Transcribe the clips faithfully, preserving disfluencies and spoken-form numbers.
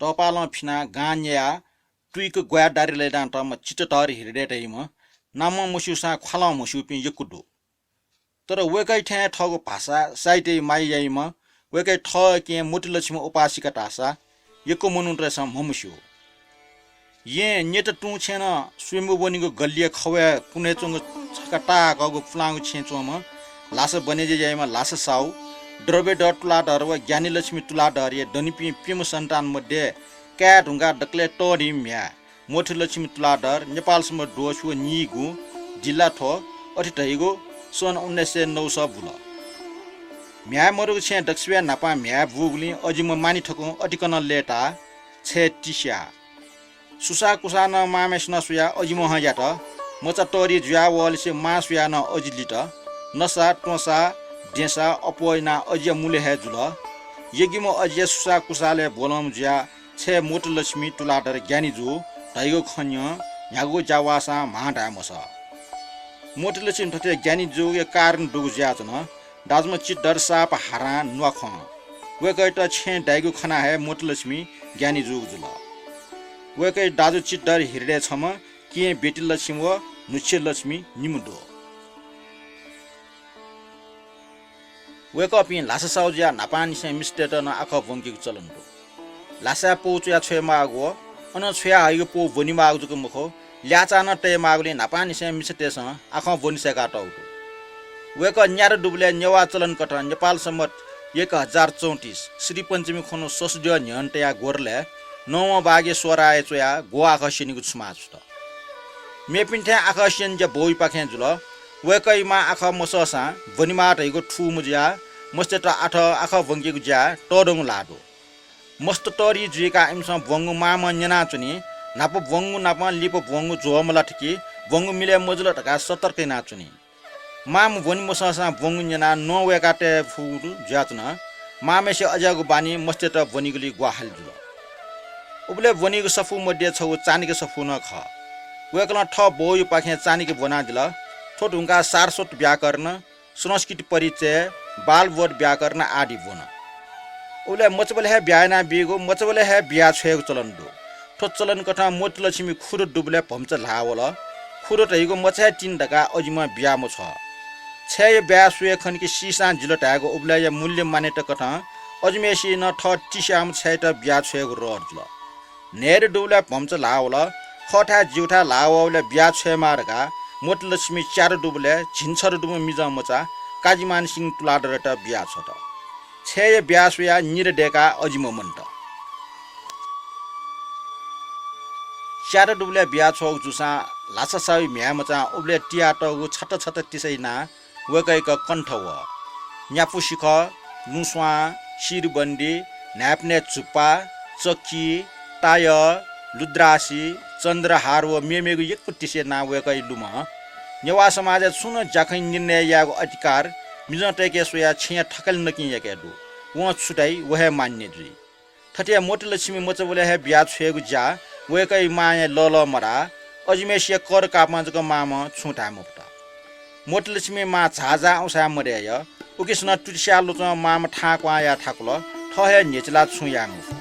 तःपालं फिनाः गां न्ययाः तुइक ग्वाये दारी लय्‌दां तःम्ह चित्तधर हृदय धइम्ह नामं मस्यूसां ख्वालं म्हस्यूपिं यक्व दु। तर वय्‌कःया थें थःगु भाषा, साहित्य माया याइम्ह वय्‌कःया थःकेहेँ मोतीलक्ष्मी उपासिका धाःसा यक्व मनूतय्‌सं म्हमस्यू। येँ न्यत तुं छेँ नं स्वयम्भू वनीगु गल्लिया खवय् कुनय् च्वंगु छखा ताःहाकःगु पुलांगु छेँय् च्वंम्ह लासा बनेजी याइम्ह लासा साहु, द्रव्यधर तुलाधर व ज्ञानीलक्ष्मी तुलाधरया दनिपिं प्यम्ह सन्तान मध्ये काय् धुंकाः दकलय् तःधिम्ह म्ह्याय् मोतीलक्ष्मी तुलाधर नेपाल संवत् द्वःछि व नीगू, दिल्ला थ्व, अथे धइगु सन् उन्नाइस सय नौ सः बुल। म्ह्याय् मदुगु छेँय् दक्वसिबय् न्हापां म्ह्याय् बूगुलिं अजिम्ह मानि थकुं अतिकनं लय्‌ताः छय् तिस्याः। सुसाःकुसाः नं मांम्हेसिनं स्वयाः अजिम्ह हं यात। मचा तःधि जुयावःलिसे मां स्वयाः नं अजि लित। नसा, त्वंसा, द्यंसा अप्वः यानाः अजिया मुलय् हे जुल। यगिम्ह अजिया सुसाःकुसालय् ब्वलंम्ह जुयाः छय् मोतीलक्ष्मी तुलाधर ज्ञानी जू धइगु खँ न्यं न्ह्यागु ज्यावाःसां म्हां धाये मसः। मोतीलक्ष्मी थथे ज्ञानी जूगुया कारण दुगु जुयाच्वन। दाजुम्ह चित्तधर साप हारां न्वाखं। वय्‌कःयात छेँय् दाइगु खनाः हे मोतीलक्ष्मी ज्ञानी जूगु जुल। वय्‌कःया दाजु चित्तधर हृदय छम्ह, केहेँ बेटीलक्ष्मी व न्हुच्छेलक्ष्मी निम्ह दु। वय्‌कःपिं लासा साहु जुयाः न्हापांनिसें मिस्तय्‌त नं आखः ब्वंकेगु चलन दु। लासाय् पौ च्वया छ्वयेमाःगु व अनं छ्वया हइगु पौ ब्वनेमाःगु जक मखु, ल्याःचाः नं तयेमाःगुलिं न्हापांनिसें मिस्तय्‌सं आखः ब्वने सय्‌कातःगु दु। वय्‌कः न्यादँ दुबलय् नेवाः चलन कथं नेपाल संवत् एक हजार चौंतिस श्रीपञ्चमी खुन्हु ससुद्यः न्ह्यःने तयाः ग्वदलय् नवं बागय् सोराय् च्वयाः ग्वः आखः स्यनीगु छुमाः छुत। मेपिं थें आखः स्यने ज्या बौयापाखें जुल। वय्‌कःया मां आखः मसःसां ब्वनेमाः धइगु थूम्ह जुयाः मस्तय्‌त आखः ब्वंकेगु ज्याय् तःधंगु ल्हाः दु। मस्त तःधि जुइकाः इमिसं ब्वंगु मांम्हं न्यनाच्वनी। न्हापा ब्वंगु नापं लिपा ब्वंगु ज्वःमलात कि ब्वंगु मिलय् मजुल धकाः सतर्क यानाच्वनी। मांम्ह ब्वने मसःसां ब्वंगु न्यनाः नं वय्‌का तये फुगु जुयाच्वन। मांम्हेसिया अज्याःगु बानी मस्तय्‌त ब्वनीगुलिइ ग्वाहालि जुल। उबलय् ब्वनीगु सफू मध्ये छगू चान्हिक सफू नं खः। वय्‌कलं थः बौयापाखें चान्हिक ब्वनादिल। थ्व धुंकाः सारस्वत व्याकरण, संस्कृत परिचय, बालबोध व्याकरण आदि ब्वन। उबलय् मचाबलय् हे ब्याहा यानाबीगु, मचाबलय् हे बिया छ्वयेगु चलन दु। थ्व चलन कथं मोतीलक्ष्मी खुदँ दुबलय् भम्चा ल्हाः वल। खुदँ धइगु मचा हे तिनि धकाः अजिम्हं बिया मछ्वः। छय्‌या बाय् स्वये खन कि सीसां जिल धायेगु उबलय्‌या मूल्य मान्यता कथं अजिम्हेसिनं थः तिस्याःम्ह छय्‌यात बिया छ्वयेगु रहर जुल। न्हय्‌दँ दुबलय् भम्चा ल्हाः वल। खःथाय् जिगुथाय् ल्हाः वःबलय् बिया छ्वयेमाः धकाः मोतीलक्ष्मी च्यादँ दुबलय् झिंछदँ दुम्ह मिजं मचा काजीमान सिंह तुलाधरयात बिया छ्वत। छय्‌या बाय् स्वयाः निदँ दय्‌काः अजिम्ह मन्त। च्यादँ दुबलय् बिया छ्वःगु जूसां लासा साहुया म्ह्याय् मचां उबलय् तियातःगु छता छता तिसा इनाः वय्‌कःयाके कण्ठ वः। न्यापु सिखः, लुँस्वां, शिरबन्दी, न्हाय्‌पनय् झुप्पा, चक्की, तायः, लुद्रासी, चन्द्रहार व मेमेगु यक्व तिसा इनाः वय्‌कःया लुमं नेवाः समाजय् छुं नं ज्याखँया निर्णय यायेगु अधिकार मिजंतय्‌के स्वयाः छेँया थकालि नकिं याके दु। वं छु धाइ, व हे मान्य जुइ। थथे मोतीलक्ष्मी मचाबलय् हे बिया छ्वयेगु ज्या वय्‌कःया मांया लःल्वः मधाः। अजिम्हेसिया कर कापं जक मांम्हं छुं धाये मफुत। मोतीलक्ष्मी मां झाःझाः उसाँय् मदय्‌क उकिसनं तुतिस्याः ल्वचं मांम्ह थाहां क्वहां याये थाकुल। थः हे न्ह्यचिलाः छुं याये मफु।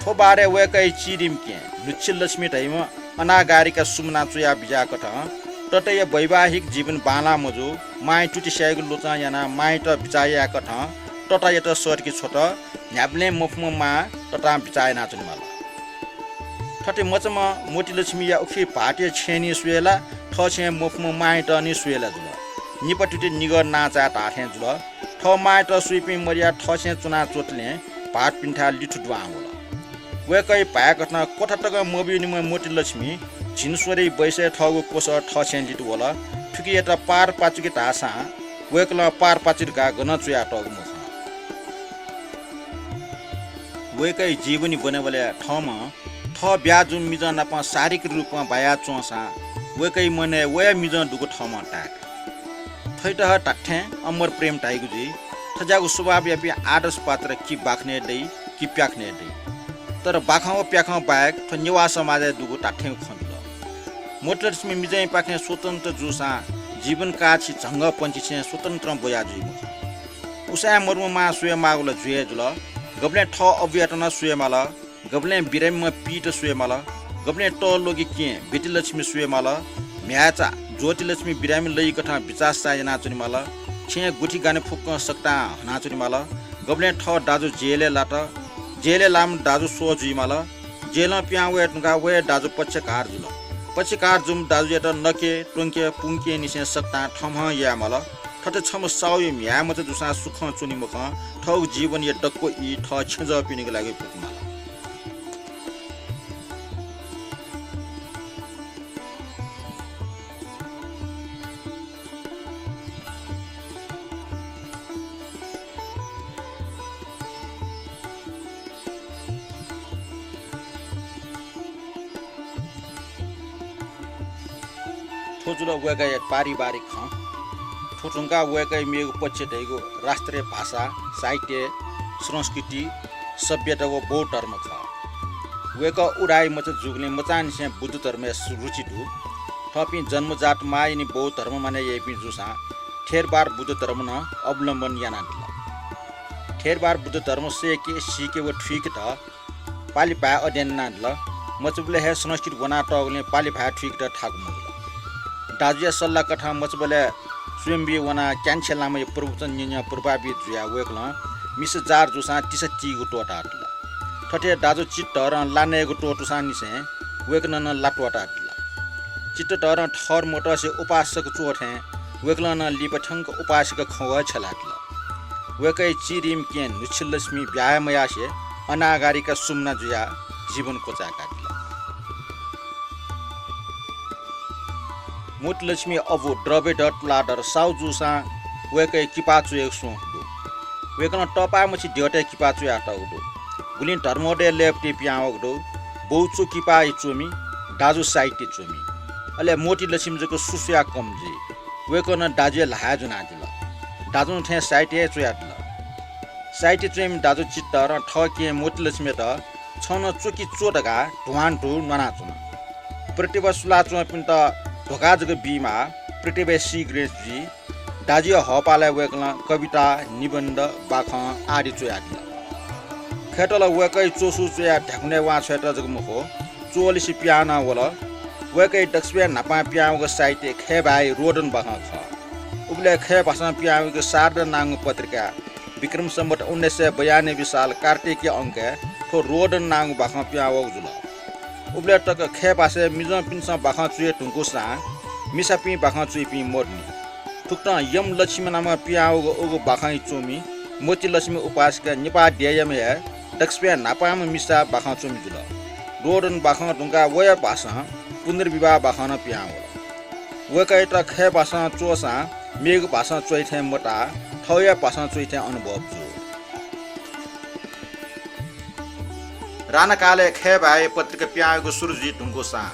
थ्व बारय् वय्‌कःया चिरिम्ह केहेँ न्हुच्छेलक्ष्मी धइम्ह अनागारिका सुम्हना च्वया बिज्याकथं तताया वैवाहिक जीवन बांलाः मजू। मांया तुतिस्याइगु ल्वचं यानाः मांयात बिचाः यायेकथं ततायात सःतके छ्वत। न्ह्याबलें मफुम्ह मां ततां बिचाः यानाच्वनेमाल। थथे मचाम्ह मोतीलक्ष्मीया उखे भाःतया छेँय् निं स्वये ला, थः छेँय् मफुम्ह मांयात निं स्वये ला जुल। निपा तुति निगः नांचाय् धाःथें जुल। थः मांयात स्वइपिं मदयाः थः छेँय् च्वना च्वंतले भाःतपिन्थाय् लिथु दुहां वल। वय्‌कःया भाय्‌कथं क्वथा तकं मब्यूनिम्ह मोतीलक्ष्मी झिंस्वदँया बैसय् थःगु क्वसः थः छेँय् लित वल। थुकियात पार पाचुके धाःसां वय्‌कलं पार पाचु धकाः गनं च्वयातःगु मखु। वय्‌कःया जीवनी ब्वनेबलय् थःम्हं थः ब्याहा जूम्ह मिजं नाप शारीरिक रूपं बाया च्वंसां वय्‌कःया मनय् वया मिजं दुगु थःम्हं ताय्‌का। थ्वयात हे धात्थें अमर प्रेम धाइगु जुइ। थज्याःगु स्वभावयापिं आदर्श पात्र कि बाखनय् दइ, कि प्याखनय् दइ। तर बाखं व प्याखं बाहेक थ्व नेवाः समाजय् दुगु धात्थेंगु खँ जुल। मोतीलक्ष्मी मिजंयापाखें स्वतन्त्र जूसां जीवन काःछि झंगःपंछि छेँ स्वतन्त्रं ब्वया जुइ मखु। उसाँय् मरुम्ह मां स्वये माःगु ला जुइ हे जुल, गबलें थः अबुयात नं स्वये माल। गबलें बिरामीम्ह पीत स्वये माल, गबलें तःलोके केहेँ बेटी लक्ष्मी स्वये माल, म्ह्याय्‌चा ज्योति लक्ष्मी बिरामी लय्‌कथं बिचाः साय् यानाच्वने माल, छेँय् गुथि गाने फुक्कं सकतां हनाच्वने माल, गबलें थः दाजु जेलय् लात, जेलय् लाःम्ह दाजु स्वः जुइ माल, जेलं पिहां वये धुंकाः व हे दाजु पक्षघात जुल। पक्षघात जूम्ह दाजुयात नके, त्वंके, पुंकेनिसें सकतां थम्हं याये माल। थथे छम्ह साहुया म्ह्याय्‌मचा जूसां सुखं च्वनी मखं, थःगु जीवनया दक्व ई थः छेँजःपिनिगु लागि पुके माल। थ्व जुल वय्‌कःया पारिवारिक खँ। थ्व धुंकाः वय्‌कःया मेगु पक्ष धइगु राष्ट्रिय भाषा, साहित्य, संस्कृति, सभ्यता व बौद्ध धर्म खः। वय्‌कः उदाय् मचा जूगुलिं मचांनिसें बुद्ध धर्मय् सु-, रुचि दु। थःपिं जन्मजात मांयानि बौद्ध धर्म मानय् याइपिं जूसां थेरवाद बुद्ध धर्म नं अवलम्बन यानादिल। थेरवाद बुद्ध धर्म सय्‌के, सीके व थुइकेत पालिभाय् अध्ययन यानादिल। मचाबलय् हे संस्कृत वनातःगुलिं पालिभाय् थुइकेत थाकु मजुल। दाजुया सल्लाह कथं मचाबलय् स्वयम्भुइ वनाः क्यान्छे लामाया प्रवचन न्यनेगु प्रभावित जुयाः वय्‌कलं मिसा जार जूसां तिसा तीगु त्वःतादिल। थथे दाजु चित्तधरं ला नयेगु त्वःतूसांनिसें वय्‌कलं नं ला त्वःतादिल। चित्तधरं ठहर मतसे उपासक च्वः थें वय्‌कलं नं लिपा थ्यंक उपासिका खँ वः छ्यलादिल। वय्‌कःया चिरिम केहेँ न्हुछि लक्ष्मी ब्याहा मयासें अनागारिका सुम्ना जुयाः जीवन क्वचाय्‌कादिल। मोतीलक्ष्मी अबु द्रव्यधर तुलाधर साहु जूसां वय्‌कःया किपा च्वयेगु स्वंगु दु। वय्‌कलं तःपाःमछि द्यःतय् किपा च्वयातःगु दु। गुलिं धर्मोदय लय्‌पतिइ पिहां वःगु दु। बौ च्वः किपाया च्वमि, दाजु साहित्य च्वमि। अले मोतीलक्ष्मी जक सुसुया कम जुइ। वय्‌कलं दाजुया ल्हाः ज्वनादिल। दाजुं थें साहित्य हे च्वयादिल। साहित्य च्वइम्ह दाजु चित्तधरं थः केहेँ मोतीलक्ष्मीयात छं नं च्वकि च्व धकाः धुहां धुं न्वानाच्वन। प्रतिभा सुलाच्वंपिन्त धोखा जक बीमाः, प्रतिभा सीग्रेस जुइ। दाजुया हःपालय् वय्‌कलं कविता, निबन्ध, बाखं आदि च्वयादिल। खय्‌त ला वय्‌कःया च्वसु च्वयाः ध्याकुनय् वां छ्वयेत जक मखु, च्वःलिसे पिहां नं वल। वय्‌कःया दक्वसिबय् न्हापां पिहां वःगु साहित्य खय्‌भाय्‌या रोदन बाखं खः। उबलय् खय्‌भासं पिहां वःगु शारदा नांगु पत्रिकाय् विक्रम सम्वत उन्नाइस सय बयानब्बे साल कार्तिकया अंकय् थ्व रोदन नांगु बाखं पिहां वःगु जुल। उबलय् तक खय्‌भासय् मिजंपिन्सं बाखं च्वये धुंकूसां मिसापिं बाखं च्वइपिं मदुनि। थुकथं यम लक्ष्मी नामं पिहां वःगु उगु बाखंया च्वमि मोतीलक्ष्मी उपासिका नेपाः देय्‌याम्ह हे दक्वसिबय् न्हापांम्ह मिसा बाखं च्वमि जुल। रोदन बाखं धुंकाः वया भासं पुनर्विवाह बाखं नं पिहां वल। वय्‌कःयात खय्‌भासं च्वःसां मेगु भासं च्वइ थें मताः, थःया भासं च्वइ थें अनुभव जू। राणाकालय् खय्‌भाय्‌या पत्रिका पिहां वइगु सुरु जुइ धुंकूसां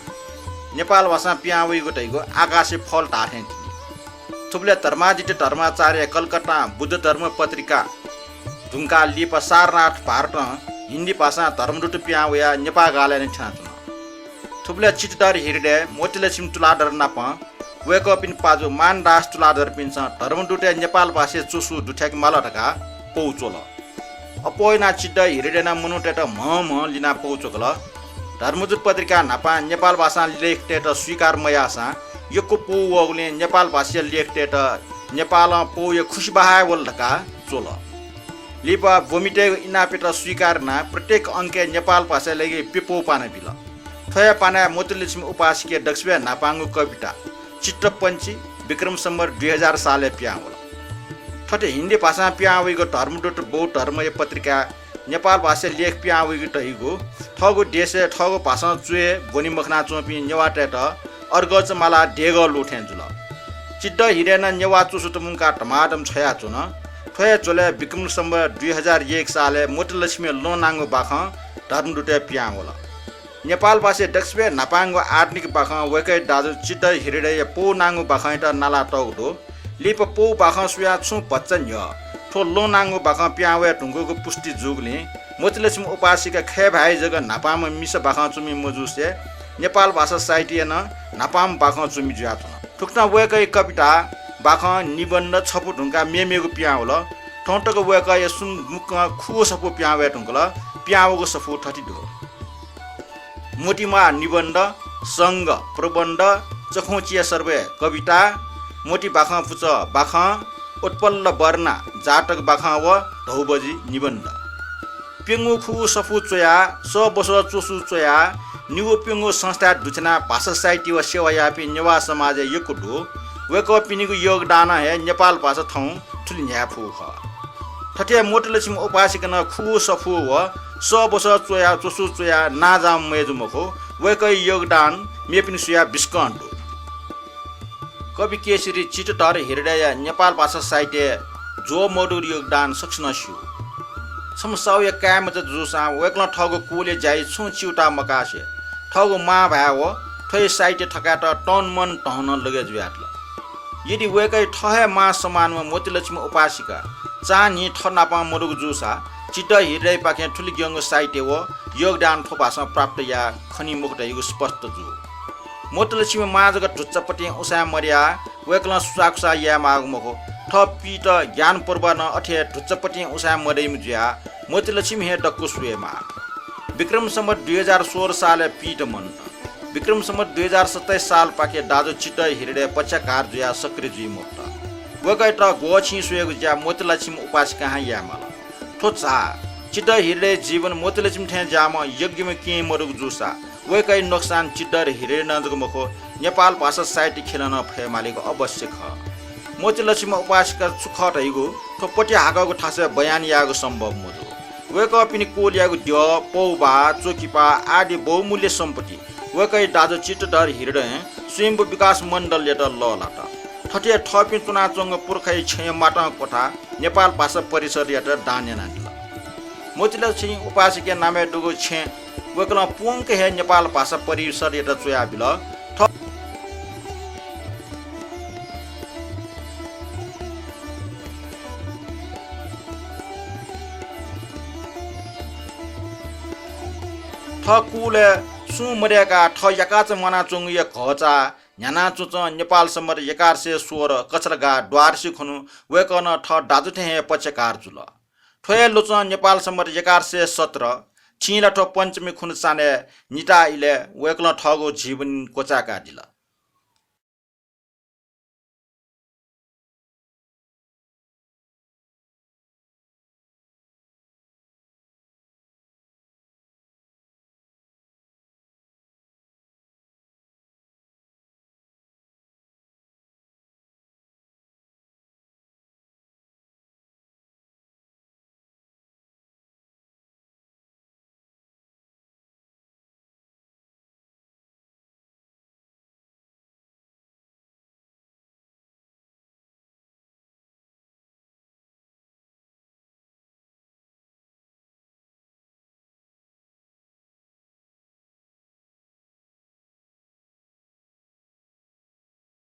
नेपाल भासं पिहां वइगु धइगु आकाशय् फल धाः थें तिनि। थुबलय् धर्मादित्य धर्माचार्य कलकत्तां बुद्ध धर्म पत्रिका धुंकाः लिपा सारनाथ भारतं हिन्दी भासं धर्मदूत पिहां वयाः नेपाः गालय् नं थ्यनाच्वन। थुबलय् चित्तधर हृदय, मोतीलक्ष्मी तुलाधर नाप वय्‌कःपिनि पाजु मानदास तुलाधरपिन्सं धर्मदूतया नेपाल भासय् च्वसु दुथ्याके माल धकाः पौ च्वल। अप्वः यानाः चित्तधर हृदयं मनूतय्‌त म्हं म्हं लिनाः पौ च्वकल। धर्मदूत पत्रिकां न्हापां नेपाल भासं लेख तयेत स्वीकार मयाःसां यक्व पौ वःगुलिं नेपाल भासया लेख तयेत नेपालं पौया खुसि बहाय् वल धकाः च्वल। लिपा ब्वमितय्‌गु इनापयात स्वीकार यानाः प्रत्येक अंकय् नेपाल भासया लागि प्यपौ पाना बिल। थ्व हे पानाय् मोतीलक्ष्मी उपासिकया दक्वसिबय् न्हापांगु कविता चित्तपञ्ची विक्रम सम्वत दुई हजार सालय् पिहां वल। थथे हिन्दी भासं पिहां वइगु धर्मदूत बौद्ध धर्मया पत्रिकाय् नेपाल भासय् लेख पिहां वइगु धइगु थःगु देशय् थःगु भासं च्वय् ब्वने मखनाच्वंपिं नेवाःतय्‌त अरगःचा मालाः देगः लू थें जुल। चित्तधर हृदयं नं नेवाः च्वसुत मुंकाः धमाधम छ्वयाच्वन। थ्व हे झ्वलय् विक्रम सम्वत दुई हजार एक सालय् मोतीलक्ष्मीया लं नांगु बाखं धर्मदूतय् पिहां वल। नेपाल भासय् दक्वसिबय् न्हापांगु आधुनिक बाखं वय्‌कःया दाजु चित्तधर हृदयया पौ नांगु बाखंयात नालातःगु दु। लिपा पौ बाखं स्वयाः छुं भचा न्ह्यः थ्व लं नांगु बाखं पिहां वये धुंकूगु पुष्टि जूगुलिं मोतीलक्ष्मी उपासिका खय्‌भाय् जक न्हापांम्ह मिसा बाखं च्वमि मजूसे नेपाल भाषा साहित्यया नं न्हापांम्ह बाखं च्वमि जुयाच्वन। थुकथं वय्‌कःया कविता, बाखं, निबन्ध छपु धुंकाः मेमेगु पिहां वल। थौं तक वय्कःया सुं मुक्कं खुगू सफू पिहां वये धुंकल। पिहां वःगु सफू थथे दु। मोतिमाः निबन्ध, संघ प्रबन्ध, चखुंचिया सर्वय कविता, मोति बाखं पुचः बाखं, उत्पल वर्णा जातक बाखं व धौबजि निबन्ध। प्यंगू खुगू सफू च्वयाः सः बसः च्वसू च्वयाः निगू प्यंगू संस्थाय् दुथ्यानाः भाषा साहित्य व सेवा याःपिं नेवाः समाजय् यक्व दु। वय्कःपिनिगु योगदानं हे नेपाल भाषा थौं थुलि न्ह्याये फुगु खः। थथे मोतिलक्ष्मी उपासिका नं खुगू सफू व सः बसः च्वयाः च्वसू च्वयाः नांजाःम्ह मय्जु मखु। वय्कःया योगदान मेपिनि स्वयाः बिस्कं दु। कवि केशरी चित्रधर हृदयया नेपाल भाषा साहित्यय् ज्वः मदुगु योगदान सकसिनं स्यू। छम्ह साहुया काय्‌मचा जूसां वय्कलं थःगु कुलय् ज्याइ छुं च्यूताः मकासे थःगु मांभाय् व थ्वया साहित्य थकायेत तन मन धन नं लगे जुयादिल। यदि वय्कःया थः हे मां समानम्ह मोतिलक्ष्मी उपासिका चान्हि थःनापं मदुगु जूसा चित्रधर हृदयपाखें थुलि ग्यंगु साहित्य व योगदान थ्व भासं प्राप्त याये खनी मखु धइगु स्पष्ट जू। मोतिलक्ष्मी मां जक धुच्चापतिं उसाँय् मदयाः वय्कलं सुसाःकुसाः यायेमाःगु मखु। थः पीत ज्ञानप्रभा नं अथे हे धुच्चापतिं उसाँय् मदइम्ह जुयाः मोतिलक्ष्मी हे दक्व स्वयेमाः। विक्रम सम्वत दुई हजार सोह्र सालय् पीत मन्त। विक्रम सम्वत दुई हजार सत्ताइस सालपाखे दाजु चित्रधर हृदय पक्षाघात जुयाः सक्रिय जुइ मफुत। वय्कःयात ग्वःछिं स्वयेगु ज्या मोतिलक्ष्मी उपासिकां हे यायेमाल। थ्व झा चित्रधर हृदय जीवन मोतिलक्ष्मी थें ज्याःम्ह यज्ञम्ह केहेँ मदुगु जूसा वय्कःया नोक्सान चित्रधर हृदय नं जक मखु, नेपाल भाषा साहित्य ख्यलं नं फयेमालीगु अवश्य खः। मोतिलक्ष्मी उपासिका छु खः धइगु थ्व पति हाकःगु थासय् बयान यायेगु सम्भव मजू। वय्कःपिनि कुलयागु द्यः, पौभाः, चोकिपाः आदि बहुमूल्य सम्पत्ति वय्कःया दाजु चित्रधर हृदयं स्वयम्भू विकास मण्डलयात लःल्हात। थथे थःपिं च्वनाच्वंगु पुर्खाया छेँया मातं क्वथा नेपाल भाषा परिषदयात दान यानादिल। मोतिलक्ष्मी उपासिकया नामय् दुगु छेँ वय्कलं प्वंक हे नेपाल भाषा परिषदयात च्वयाबिल। थ- थः कुलय् सुं मदय्काः थः याकाःचा म्वानाच्वंगुया घःचाः न्ह्यानाच्वंच्वं नेपाल सम्वत एघार सय सोह्र कछलागा द्वादशी खुन्हु वय्कलं थः दाजु थें हे पक्षाघात जुल। थ्व हे लोचं नेपाल सम्वत एघार सय सत्र चिंलाथ्व पञ्चमी खुन्हु चान्हय् निताः इलय् वय्कलं थःगु जीवन क्वचाय्कादिल।